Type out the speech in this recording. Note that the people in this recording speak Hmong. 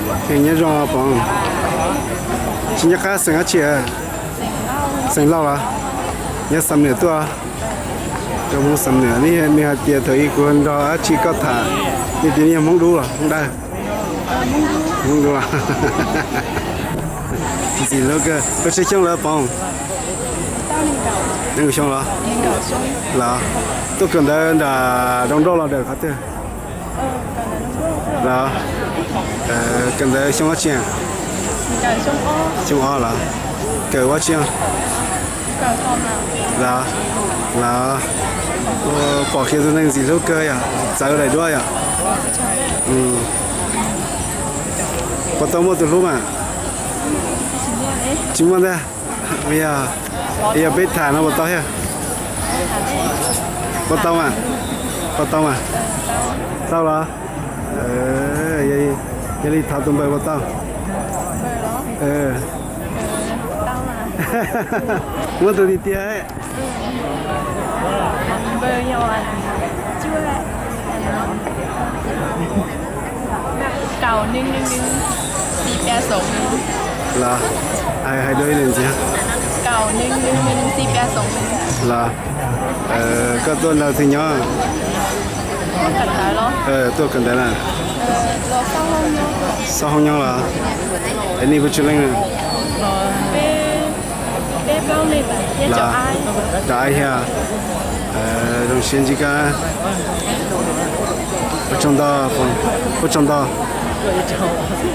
Nyob zoo Poov, tsis nyob qab xeem dab tsi? Xeem Lauj los? Nyob Xam Nuam tuaj? Koj Hmoob Xam Nuam, nws hais tias thaum ub kuv nrog dab tsi koj tham, nws tias nws yog Hmoob Dub los Hmoob Dawb? Hmoob Dub. Ntxim hlub kawg. Koj tsawg xyoo lawm Poov? Nees nkaum xyoo los? Los, tuaj kawm ntawv nram nroog nrauj los nram qhov twg? Los, kawm ntawv xyoo dab tsi? Xyoo ob los? Kawm ua dab tsi? Los, los, pom kiag tus neeg ntxim hlub kawg yom, txawv daim duab yom. Puas tau muaj tus hlub mas? Tsis muaj ntag. Yog, yog peb tham no puas tau thiab? Puas tau mas? Puas tau mas? Tau los? Yog li thov tus npawb puas tau? Muab tus tiag tiag. Los, hais dua ib lwm ntxiv. Los, koj tuaj nrog twg nyob? Tuaj kawm ntawv na. Xob Hoob nyob los? Es nej puas tsawg leej? Los, cov aib thiab. Zoo siab ntsib koj. Ua tsaug ntau, ua tsaug ntau.